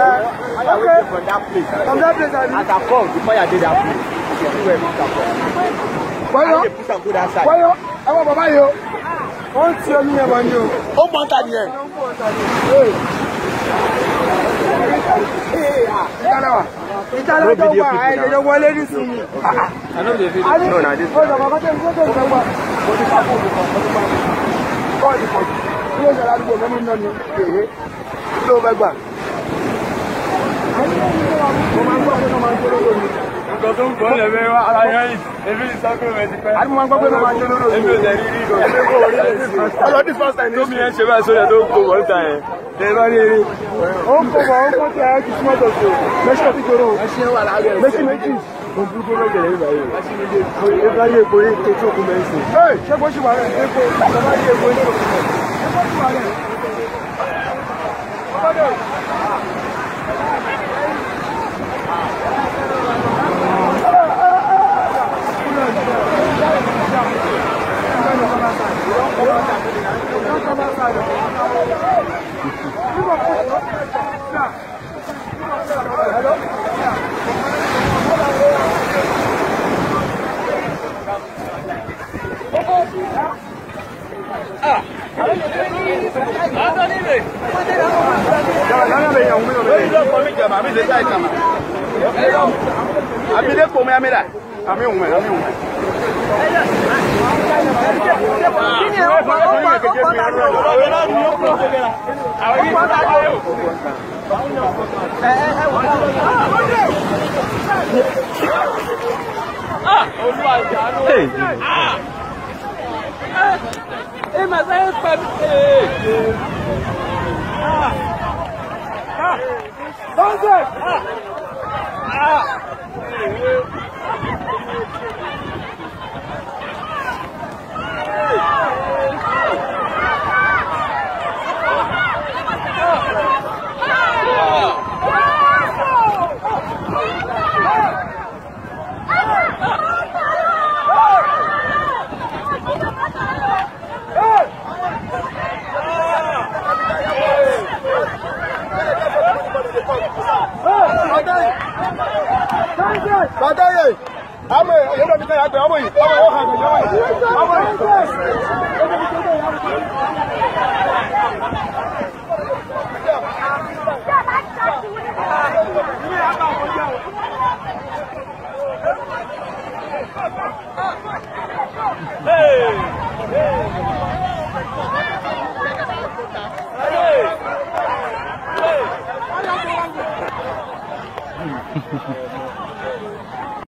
Okay. From that place. From that place, I As I come, the fire did that place. You see where we come from. Why you put and go that side? Why you? I want Baba yo. Wọ́n ti omi yẹn wọ́n ní o. Ó mọ̀ ta ni ẹ̀. Ìtàlẹ́wà. Ìtàlẹ́wà tó wà ẹ̀jẹ̀ wọlé nísìnyí. No, na this. Ó sọ̀rọ̀ kọ́tẹ́ ìgbésẹ̀ ìgbésẹ̀. Mo ti pa fóònù kan, mo ti pa kọ́ọ̀dì pọ̀jù. Ilé ìṣẹ̀lẹ̀ àdúgbò mẹ́mú náà ni èyí. Kí ló fẹ́ gbà? Mo máa ń gbọ́ pé wọ́n máa ń jó lóró mi. Nǹkan tó ń kọ́ lẹ́mẹ́ wá ara yẹn yìí, èmi ti sọ pé mo ti pẹ́. Àdúgbò máa ń gbọ́ pé wọ́n máa ń jó lóró mi. Èmi ò tẹ̀ rí rí gan. Èmi kò rí lè sí. Ọlọ́ this first time. Tómi yẹn ṣe báyìí sójà tó ń kó wọ́n ta yẹn. Tẹ bá rí eré. Ó ń kó bọ̀, ó ń kó tí a yẹ kí súnmọ́ tòsí o. Méjì tó ti jòrò. Méjì méjì. Mo burúkú ló jẹ̀lẹ̀ nígbà yìí. Ẹ bá rí epo yìí tó tó kú mẹ́sìn. Ee, ṣé kò ṣì wà rẹ̀? Epo, ṣé bá rí epo yìí tó kú mẹ́sìn? Ṣé kò ṣì wà rẹ̀? Hey!